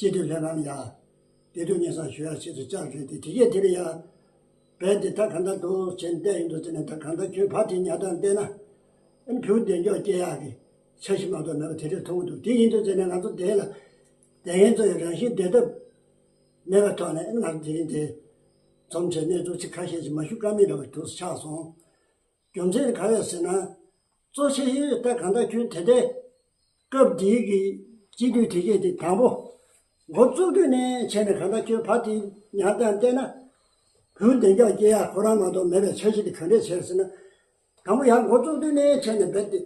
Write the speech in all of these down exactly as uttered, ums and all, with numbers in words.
སྤྱི་འཐུས་ལྷན་ཁང་ལ་ཡ་བདེ་སྡུག་སྙན་སེང་ཞུ་ཡ་ཆེད་དུ་བཅར་རེད་དེ། དེ་གས་དེ་ལ་ཡ་བས་དེ་ད་གང་ལྟར་འདུག་བྱས་ནས་བསྡད་ཡོང་དུས་ཙམ་ནས། ད་གང་ལྟར་ཁྱོད་བར་དེ་ཉར་སྟངས་བལྟས་ན་ཨ་ནི་བོད་བདེ་འཇགས་སྐྱེལ་ཡག་གི་འཆར་གཞི་མ་གཏོགས་མེད་པ་དེ་འདྲ་མཐོང་གི་འདུག་དེ་ཡིན་དུས་ཙམ་ནས་ང་ཚོ་དེ་ལ་བསྡད་མཁན་ཚོ་ཡི་རང་བཞིན་བདེ་ཐབས་མེད་པའི་ཐོག་ནས་ཨ་ནི་ང་ཚོ་དེ་རིང་དེ་འཛོམས་བྱས་གནས་ཚུལ་ཚིག་ཁ་ཤས་ཅིག་མ་ཞུ་ཀ་མེད་འདྲ་བ་འདུག་ཆགས་སོང་། རྒྱུ་མཚན་ག་རེ་ཟེར་ན། གཙོ་ཆེ་ཤོས་ད་གང་ལྟར་ཁྱོད་དེ་འདྲའི་སྐབས་འདིའི་གི་སྤྱི་འཐུས་དེ་གས་དེ་དང་པོ་འགོ་བཙུགས་དུས་ནས་བྱས་ནས་གང་ལྟར་ཁྱོད་བར་དེ་ཉར་སྟངས་བལྟས་ན་བོད་བདེ་འཇགས་སྐྱེལ་ཡག་ཁོ་རང་མ་གཏོགས་མེད་པའི་འཆར་གཞི་དེ་ག་འདྲས་བྱས་ཟེར་ན། དང་པོ་ཡར་འགོ་བཙུགས་དུས་ནས་བྱས་ནས་རྦད་དེ་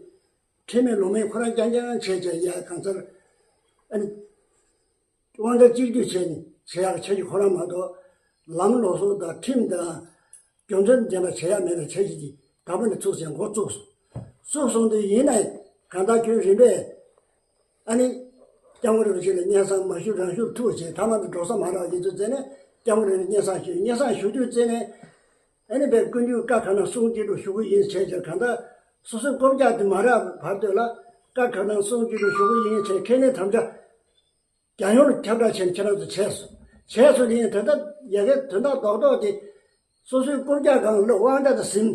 ཁྲེལ་མེད་ལོང་མེད་ཁོ་རང་རྐྱང་རྐྱང་བྱས་བྱས་ཡ་གང་ལྟར་ཨ་ནི། དབང་ཆ་གཅིག་སྡུད་བྱས་ནས་བྱེད་ཡག་འཆར་གཞི་ཁོ་རང་མ་གཏོགས། ལམ་ལུགས་སྲོལ་དང་ཁྲིམས་དང་རྒྱུ་མཚན་ལྡན་པ་བྱེད་ཡག་མེད་པའི་འཆར་གཞི་དེ་དང་པོ་ནས་ཚུགས་ཟིན་འགོ་བཙུགས་སོང་། བཙུགས་སོང་དུས་ཡིན་ནའི་གང་ལྟར་ཁྱོད་རིམ་པས་ཨ་ནི་སྐྱབས་མགོན་རིན་པོ་ཆེ་ལ་སྙན་སེང་མ་ཞུ་རང་ཞུ་ཐུག་བྱས། མཐའ་མ་དུ་འགྲོ་ས་མ་རག་ཡིན་ཚུལ་བཙལ་ནས་སྐྱབས་མགོན་རིན་པོ་ཆེ་སྙན་སེང་ཞུས། སྙན་སེང་ཞུ་དུས་བཙལ་ནས་ཨ་ནི་བས་སྐུ་མདུན་བཀའ་གང་གནང་གསུང་ཅི་འགྲུབ་ཞུ་གི་ཡིན་བྱས་ཀྱང་། གང་ལྟར་སོ་སོའི་རྐུབ་བཀྱག་དེ་མ་རག་བར་དུ་ལ་བཀའ་གང་གནང་གསུང་ཅི་འགྲུབ་ཞུ་གི་ཡིན་བྱས་ཁས་ལེན་དམ་བཅའ། རྒྱལ་ཡོངས་ལ་ཁྱབ་བསྒྲགས་བྱས་ནས་ཁྱེད་རང་ཚོ་བྱས་སོང་། བྱས་སོང་ལ་ཡིན་དོན་དག་ཡ་གི་དོན་དག་རྡོག་རྡོག་དེ་སོ་སོའི་རྐུབ་བཀྱག་སྒང་ལ་དབང་ཆ་དང་ཟིན།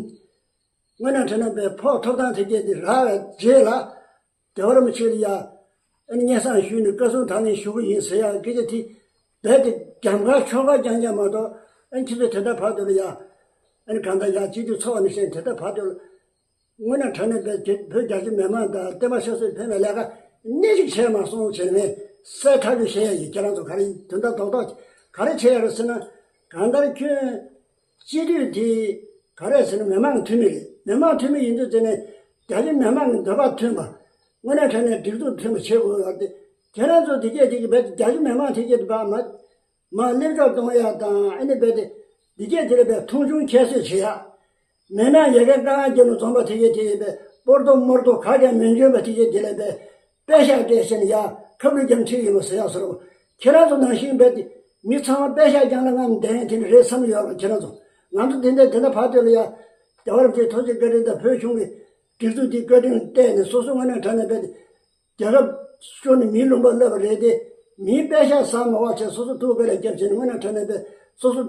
དངོས་གནས་དྲང་གནས་པའི་ཕོགས་ཐོབ་ཐང་དེ་གས་དེ་རག་པའི་རྗེས་ལ་རྒྱལ་བ་རིན་པོ་ཆེ་ལ་ཡ་ཨ་ནི་སྙན་སེང་ཞུས་ནས་བཀའ་གསུང་དང་ལེན་ཞུ་གི་ཡིན་ཟེར་ཡ་སྐད་ཆ་དེ་རྦད་དེ་རྒྱབ་ཁ་ཕྱོགས་ཁ་རྐྱང་རྐྱང་མ་གཏོགས། ཨ་ནི་ཁྱེད་ཚོས་དེ་འདྲ་བར་དུ་ལ་ཡ་ཨ་ནི་གང་ལྟར་ཡ་སྤྱི་འཐུས་ཚོགས་ནས་བཤད་དེ་འདྲ་བར་དུ་ལ། དངོས་གནས་དྲང་གནས་པའི་བོད་རྒྱ་ཆེ་མི་མང་དང་བསྟན་པ་སྲ་སྲོག་ཕན་པའི་ལས་ཀ་སྣེ་གཅིག་བྱས་མ་སོང་བྱས་ནས་གསལ་ཐག་ཆོད་བཤད་ཡ་ཡིན། ཁྱེད་རང་ཚོ་ག་རེ་དོན་དག་རྡོག་རྡོག་ག་རེ་བྱས་ཡ་རེད་ཟེར་ན། གང་ལྟར་ཁྱོད་སྤྱི་འཐུས་དེ་ག་རེ་ཟེར་ན་མི་མང་འཐུས་མི་རེད། མི་མང་འཐུས་མི་ཡིན་དུས་དེ་ནས་རྒྱ་ཆེ་མི་མང་གི་འདོད་པ་མཐུན་པ། དངོས་གནས་དྲང་གནས་སྒྲིག་འཛུགས་མཐུན་པ་བྱེད་དགོས་ཡོད་དེ། ཁྱེད་རང་ཚོ་དེ་གས་དེ་གི་བས་རྒྱ་ཆེ་མི་མང་དེ་གས་དེ་བ་མ། མར་སླེབས་གྲབས་གཏོང་ཡག་དང་། ཨ་ནི་རྦད་དེ་འདི་གས་དེ་ལ་བས་མཐོང་ཆུང་ཁྱད་གསོད་བྱེད་ཡག་མི་མང་ཡ་གི་དཀའ་ངལ་རྒྱབ་ནས་འཛོམས་པ་དེ་གས་དེ་བས་སྤོར་ཏོ་དམོར་ཏོ་ག་གེ་མི་འཇོན་པ་དེ་གས་དེ་ལ་བས་པད་ཤག་སྤྲད་བྱས་ནས་ཡ་ཁབ་ལུད་རྒྱབ་ཁྲིད་ཡིན་པ་ཟེར་ཡག་བཟོ་རོགས། ཁྱེད་རང་ཚོ་ནང་བཞིན་རྦད་དེ་མི་ཚང་མ་པད་ཤག་རྒྱང་ལ་མངའ་བསྡད་མཁན་དེ་འདྲ་རེད་བསམ་ཡོད་རེད། ཁྱེད་རང་ཚོ་ང་ཚོ་དེ་འདྲ་དེ་འདྲ་བར་དེ་ལ་ཡ་རྒྱལ་བ་རིན་པོ་ཆེའི་ཐུགས་རྗེ་བཀའ་དྲིན་དང་བོད་གཞུང་གི་སྒྲིག་འཛུགས་དེའི་བཀའ་དྲིན་བལྟས་ནས་སོ་སོ་དངོས་གནས་དྲང་གནས་རྦད་དེ། རྒྱལ་ཁབ་སྐྱོང་ནས་མིའི་ལུང་པ་བསླབས་པ་རེད་དེ། མིའི་པད་ཤག་ཟ་མ་བ་བྱས་སོ་སོ་ཐུགས་དགའ་ལ་རྒྱབ་བྱས་ནས་དངོས་གནས་དྲང་གནས་པའི་སོ་སོ་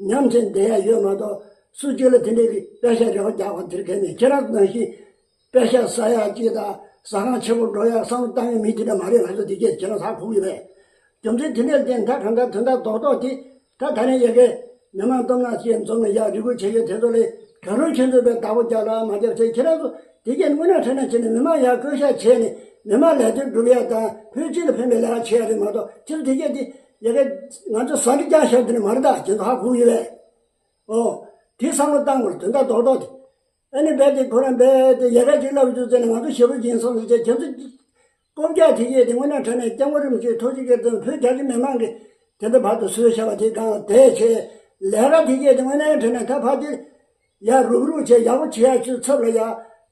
ཉམས་ཆེན་བསྡད་ཡ་ཡོད་མ་གཏོགས། སུ་གཅིག་ལ་དེ་འདྲའི་གི་པད་ཤག་རེ་བ་རྒྱག་པ་དེར་གལ་མེད། ཁྱེད་རང་ནང་བཞིན་པད་ཤག་ཟ་ཡ་གཅིག་དང་ཟ་ཁང་ཆེ་པོ་འགྲོ་ཡ་བསམ་བློ་བཏང་ཡ་མི་དེ་འདྲ་མ་རེད། ང་ཚོ་དེ་གས་ཁྱེད་རང་ཧ་གོ་གི་རེད། རྒྱུ་མཚན་དེ་འདྲ་བརྟེན་ད་གང་ལྟར་དོན་དག་རྡོག་རྡོག་དེ། ད་ད་ནས་ཡ་གི་མི་མང་སྟོབས་ན་ཅན་འཛོམས་ནས་ཡ་རེ་སྐུལ་བྱེད་ཡོད་དེ་ཚོ་ལས་ད་རུང་ཁྱེད་ཚོས་པའི་བདག་པོ་རྒྱག་ལ་མ་རྒྱབ་ཚེ་ཁྱེད་རང་ཚོ་དེ་གས་དངོས་གནས་དྲང་གནས་བྱས་ནས་མི་མང་ཡ་བསྐོ་བཞག་བྱས་ནས་མི་མང་ལས་དོན་སྒྲུབ་ཡ་དང་བོད་སྤྱི་ལ་ཕན་པའི་ལས་ཀ་བྱེད་ཡ་རེད་མ་གཏོགས། ཁྱེད་ཚོ་དེ་གས་དེ་ཡ་གི་ང་ཚོ་ཟ་འདྲི་རྐྱང་བཞག་དེ་ནས་མ་རེད། ད་ཁྱེད་ཚོ་ཧ་གོ་ཡོད་པས། ཨོ། དེ་བསམ་བློ་བཏང་དགོས་རེད། དོན་དག་རྡོག་རྡོག་དེ། ཨ་ནི་རྦད་དེ་ཁོ་རང་རྦད་དེ་ཡ་ག་ཅིག་ལབ་རྒྱུ་ཟེར་ནས་ང་ཚོ་ཞེ་པོ་ཡིན་སོང་ཟེར་བྱས་ཁྱེད་ཚོ་རྐུབ་བཀྱག་དེ་གས་དེ་དངོས་གནས་དྲང་གནས་སྐྱབས་མགོན་རིན་པོ་ཆེའི་ཐུགས་རྗེ་བཀའ་དྲིན་བོད་རྒྱ་ཆེ་མི་མང་གིས་དེ་འདྲ་བར་དུ་བཟོས་བཞག་པ་དེ་སྒང་ལ་བསྡད་བྱས། ལས་ཀ་དེ་གས་དེ་དངོས་གནས་དྲང་གནས་ད་ཕར་དེ་ཡར་རུབ་རུབ་བྱས་ཡག་པོ་བྱེད་ཡག་ཚོའི་ཚབ་ལ་ཡ་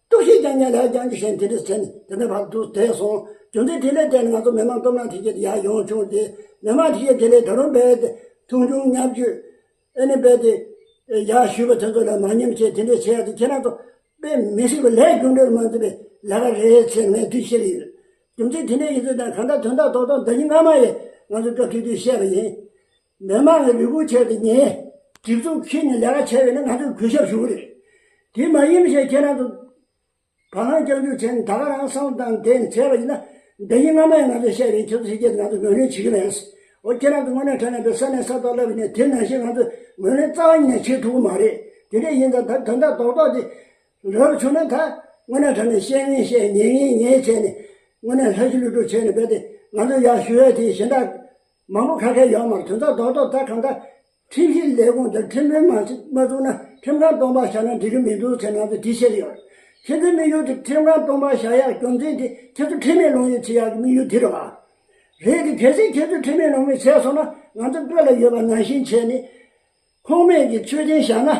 གཏུག་བཤེར་རྐྱང་རྐྱང་ལས་རྐྱང་གི་བྱས་དེ་འདྲ་བྱས་ནས་དེ་འདྲ་བར་དུ་བསྡད་སོང་། རྒྱུ་མཚན་དེ་ལས་བརྟེན་ནས་ང་ཚོ་མི་མང་སྟོབས་ན་དེ་གས་དེ་ཡར་ཡོང་བྱུང་སྟེ། མི་མང་དེ་གས་དེ་ལས་ད་རུང་རྦད་དེ་མཐོང་ཆུང་བརྙས་བཅོས། ཨ་ནི་རྦད་དེ། ཡར་ཞུས་པ་དེ་ཚོ་ལ་མ་ཉན་བྱས་དེ་འདྲ་བྱས་ཡ་དེ་ཁྱེད་རང་ཚོ་དཔེ་མི་སྲིད་པ་ལས་རྒྱུ་འབྲས་མ་འཛིན་པའི་ལས་ཀ་རེད་ཟེར་ངས་འདི་བཤད་ཀྱི་ཡོད། རྒྱུ་མཚན་དེ་འདྲ་ཡིན་ཚུལ་དང་གང་ལྟར་དོན་དག་རྡོག་རྡོག་ཟླ་ཉིན་སྔ་མ་ཡས་ང་ཚོ་སྐབས་དུས་དུས་བཤད་པ་ཡིན། མི་མང་གི་རེ་སྐུལ་བྱས་ཏེ་ཉན། སྒྲིག་འཛུགས་ཁྱེར་ནས་ལས་ཀ་བྱས་པ་ཡིན་ན་ང་ཚོས་གུས་ཞབས་ཞུ་གི་རེད། དེ་མ་ཡིན་པ་བྱས་ཁྱེད་རང་ཚོ། བ་ལང་སྐྱབས་འཇུག་བྱས་ནས་ད་ག་རང་བསམ་བློ་བཏང་བསྡད་ནས་བྱས་པ་ཡིན་ན། འདི་ཡིན་སྔ་མ་ཡང་ང་ཚོས་བཤད་རེད། ཁྱེད་ཚོ་ཕྱི་རྒྱལ་དུ་ང་ཚོས་ངོས་ལེན་བྱེད་ཀྱི་མེད། འོ་ཁྱེད་རང་ཚོ་དངོས་གནས་དྲང་གནས་པའི་ས་གནས་ས་ཐོག་སླེབས་ནས་དེ་ནང་བཞིན་ང་ཚོས་ངོས་ལེན་རྩ་བ་ཉིད་ནས་བྱེད་ཐུབ་ཀྱི་མ་རེད། དེ་འདྲ་ཡིན་ཙང་ད་དོན་དག་རྡོག་རྡོག་དེ་རབ་བྱུང་ན་ད་དངོས་གནས་དྲང་གནས་བཤད་ངན་བཤད་ཉན་ངན་ཉན་བྱས་ནས་དངོས་གནས་ལྷ་ཞི་ལུས་སྒྲུབ་བྱས་ནས་རྦད་དེ་ང་ཚོ་ཡར་ཞུ་ཡས་དེ་གཞན་དག་མང་པོ་ཁ་ཁ་ཡོད་མ་རེད། དོན་དག་རྡོག་རྡོག་ད་གང་ལྟར། ཁྲིམས་ཞིབ་ལས་ཁུངས་དང་ཁྲིམས་དཔོན་མ་མ་བཙུགས་ན་ཁྲིམས་ཁང་སྟོང་པ་བཞག་ན་འགྲིག་གི་མི་འདུག་ཟེར་ང་ཚོས་དེ་བཤད་ཀྱི་ཡོད། ཁྱེད་ཚོའི་དམིགས་ཡུལ་དེ་ཁྲིམས་ཁང་སྟོང་པ་བཞག་ཡག་རྒྱུ་མཚན་དེ་ཁྱེད་ཚོ་ཁྲེལ་མེད་ལོང་མེད་བྱེད་ཡག་གི་དམིགས་ཡུལ་དེ་རེད་བ། རེད་དེ་གལ་སྲིད་ཁྱེད་ཚོས་ཁྲེལ་མེད་ལོང་མེད་བྱས་སོང་ན་ང་ཚོ་བོད་ལ་ཡོད་པ་ནང་བཞིན་བྱས་ནས་ཁུངས་མེད་ཀྱི་མཆོད་རྟེན་བཞག་ན་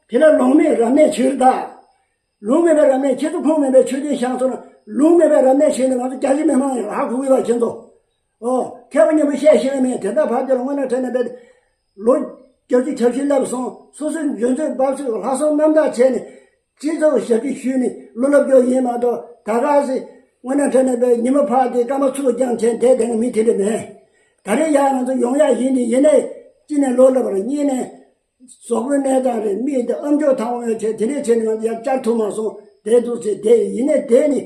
དེ་ལ་ལོང་མེད་རབ་གནས་བྱོས་ད། ལོང་མེད་པའི་རབ་གནས་ཁྱེད་ཚོ་ཁུངས་མེད་པའི་མཆོད་རྟེན་བཞག་སོང་ན་ལོང་མེད་པའི་རབ་གནས་བྱས་ནས་ང་ཚོ་རྒྱ་ཆེ་མི་མང་ཡང་ཧ་གོ་གི་བ་ཁྱེད་ཚོ། ཨོ། མཁས་པ་མཉམ་པོ་བཤད་ཤེས་ཀྱི་མེད། དེ་ལྟར་བར་དེར་དངོས་གནས་དྲང་གནས་པའི་ལོ་བརྒྱད་ཅུ་གྱ་བཞི་སླེབས་སོང་། སོ་སོའི་འཇོན་ཚོད་འབབ་ཚོད་ལྷག་བསམ་རྣམ་དག་བྱས་ནས་སྤྱི་ཚོགས་ཞབས་ཕྱི་ཞུས་ནས་བློ་སློབ་སྐྱོར་ཡིན་མ་གཏོགས་ད་ག་སེ་དངོས་གནས་དྲང་གནས་པའི་ཉི་མ་ཕར་དེ་སྐར་མ་ཚུར་བརྐྱངས་བྱས་བསྡད་བསྡད་མཁན་མི་དེ་འདྲ་མེད། ད་རེས་ཡར་ང་ཚོ་ཡོང་ཡག་ཡིན་ནི་ཡིན་ནའི་གཅིག་ནས་ལོ་ལབ་པ་རེད། གཉིས་ནས་ཟོག་པོའི་གནས་སྟངས་རེད། མི་དེ་ཨམ་ཅོག་ཐང་བ་ཡོད་བྱས་དེ་འདྲས་བྱས་ནས་ང་ཚོ་ཡར་བཅར་ཐུབ་མ་སོང་། བསྡད་འདུག་ཟེར་བསྡད་ཡིན་ནའི་བསྡད་ནི།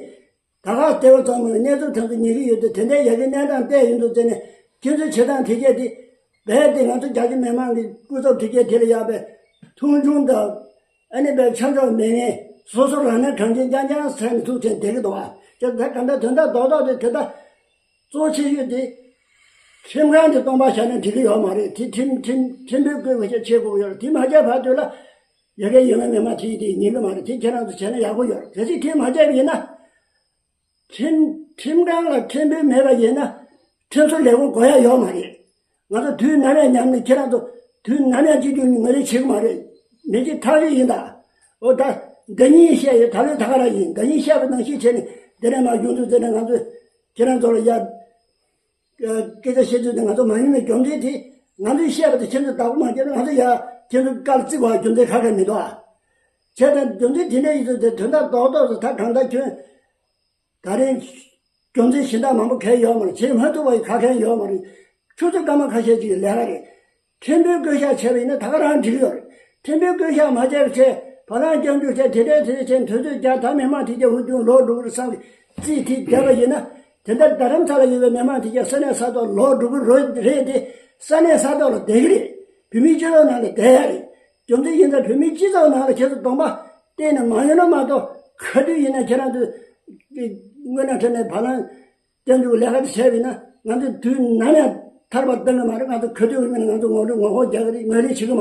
ད་ག་ལྟེ་བ་ཚང་མ་ལ་གནས་ཚུལ་དེ་ཚོ་ཉན་གི་ཡོད་དེ། དེ་འདྲའི་ཡ་གི་གནས་སྟངས་བལྟས་ཡིན་འདུག་ཟེར་ནས་ཁྱེད་ཚོའི་བྱེད་སྟངས་དེ་གས་དེ་རྦད་དེ་ང་ཚོ་རྒྱ་ཆེ་མི་མང་གི་སྐུ་ཚབ་དེ་གས་དེ་ལ་ཡག་པའི་མཐོང་ཆུང་དང་ཨ་ནི་པའི་ཆ་འཇོག་མེད་མཁན། སོ་སོ་རང་ནས་གང་ཅི་རྐྱང་རྐྱང་ཟེར་ནས་ཐུག་བྱས་བསྡད་ཀྱི་འདུག་ཨ། ཅེས་ད་ག་འདྲ་དོན་དག་རྡོག་རྡོག་དེ་དེ་ད་གཙོ་ཆེ་ཤོས་དེ་ཁྲིམས་ཁང་དེ་སྟོང་པ་བཞག་ན་འགྲིག་གི་ཡོད་མ་རེད། དེ་ཁྲིམས་ཁྲིམས་ཁྲིམས་དཔོན་བསྐོས་པ་ཞིག་བྱེད་དགོས་ཀྱི་ཡོད་རེད། དེ་མ་བྱས་བར་དུ་ལ་ཡ་གའི་ཡིན་ན་མི་མང་དེ་དེ་ཉན་གི་མ་རེད། དེ་ཁྱེད་རང་ཚོ་བྱས་ན་ཡག་པོ་ཡོད་རེད། གལ་སྲིད་དེ་མ་བྱས་པ་ཡིན་ན། ཁྲིམས་ཁྲིམས་ཁང་ལ་ཁྲིམས་དཔོན་མེད་པ་ཡིན་ན་ཁྲིམས་བཟོ་ལས་ཁུངས་དགོས་ཡ་ཡོད་མ་རེད། ང་ཚོ་དུས་ནམ་ཡང་ཉམས་ནས་ཁྱེད་རང་ཚོ་དུས་ནམ་ཡང་སྤྱི་འཐུས་ངོས་ལེན་བྱེད་ཀྱི་མ་རེད། མི་གཅིག་ཐག་ཆོད་ཡིན་ད། འོ་ད་འདི་གཉིས་བཤད་ཡོད། ད་ལོས་ད་ག་རང་ཡིན། འདི་གཉིས་བཤད་པ་ནང་བཞིན་བྱས་ནས་འདི་ནས་མར་གཞུང་འཛིན་བྱས་ནས་ང་ཚོས་ཁྱེད་རང་ཚོ་ལ་ཡ་སྐད་ཆ་བཤད་དུས་དེ་ང་ཚོ་མ་ཡིན་པའི་རྒྱུ་མཚན་དེ་ང་ཚོས་བཤད་པ་དེ་ཁྱེད་ཚོས་བདག་པོ་མ་བརྒྱབ་ན་ང་ཚོ་ཡ་ཁྱེད་ཚོ་བཀའ་ལ་བརྩི་དགོས་པའི་རྒྱུ་མཚན་ཁ་ཁ་མི་འདུག་ཨ། བྱས་ཙང་རྒྱུ་མཚན་དེ་འདྲ་ཡིན་ཚུལ་དེ་དོན་དག་རྡོག་རྡོག་ཏུ་ད་གང་ལྟར་ཁྱོད། ད་རེས་རྒྱུ་མཚན་གཞན་དག་མང་པོ་གང་ཡོད་མ་རེད། བྱེད་མ་ཐུབ་པ་ཡི་ཁ་མཁན་ཡོད་མ་རེད། ཆུ་ཚོད་སྐར་མ་ཁ་ཤས་ཅིག་གི་ལས་ཀ་རེད། ཁྲིམས་དཔོན་བསྐོ་བཞག་བྱས་པ་ཡིན་ན་ད་ག་རང་འགྲིག་ཡོད་རེད། ཁྲིམས་དཔོན་བསྐོ་བཞག་མ་བྱས་པ་བྱས་བ་ལང་སྐྱོང་རྒྱུ་བྱས་དེ་འདྲའི་དེ་བྱས་དུས་ཚོད་བརྒྱ་ད་མི་མང་དེ་གྱ་འུ་ཅུང་ལོག་འགྲོ་གི་རེད་བསམ་གི་རྩིས་དེ་བརྒྱབ་པ་ཡིན་ན། དེ་ལྟར་རྡ་རམ་ས་ལ་ཡོད་པའི་མི་མང་དེ་གྱ་ས་གནས་ས་ཐོག་ལོག་འགྲོ་གི་རེད་དེ། ས་གནས་ས་ཐོག་ལ་བསྡད་གི་རེད། བོད་མིའི་སྤྱི་ཚོགས་ནང་ལ་བསྡད་ཡ་རེད། རྒྱུ་མཚན་ཡིན་ཙང་བོད་མིའི་སྤྱི་ཚོགས་ནང་ལ་ཁྱེད་ཚོ་གདོང་པ་བསྟན་ནས་མ་ཡོང་ན་མ་གཏོགས། ག་དུས་ཡིན་ན་ཁྱེད་རང་ཚོས་དངོས་གནས་དྲང་གནས་བ་ལང་སྐྱོང་རྒྱུའི་ལས་ཀ་དེ་བྱས་པ་ཡིན་ན་ང་ཚོས་དུས་ནམ་ཡང་ཐར་པ་གཏོང་གི་མ་རེད། ང་ཚོ་ག་དུས་ཡིན་ན་ང་ཚོ་ངོ་རེ་ངོ་རྒོལ་རྒྱག་གི་རེད། ངོས་ལེན་བྱེད་ཀྱི་མ་རེད།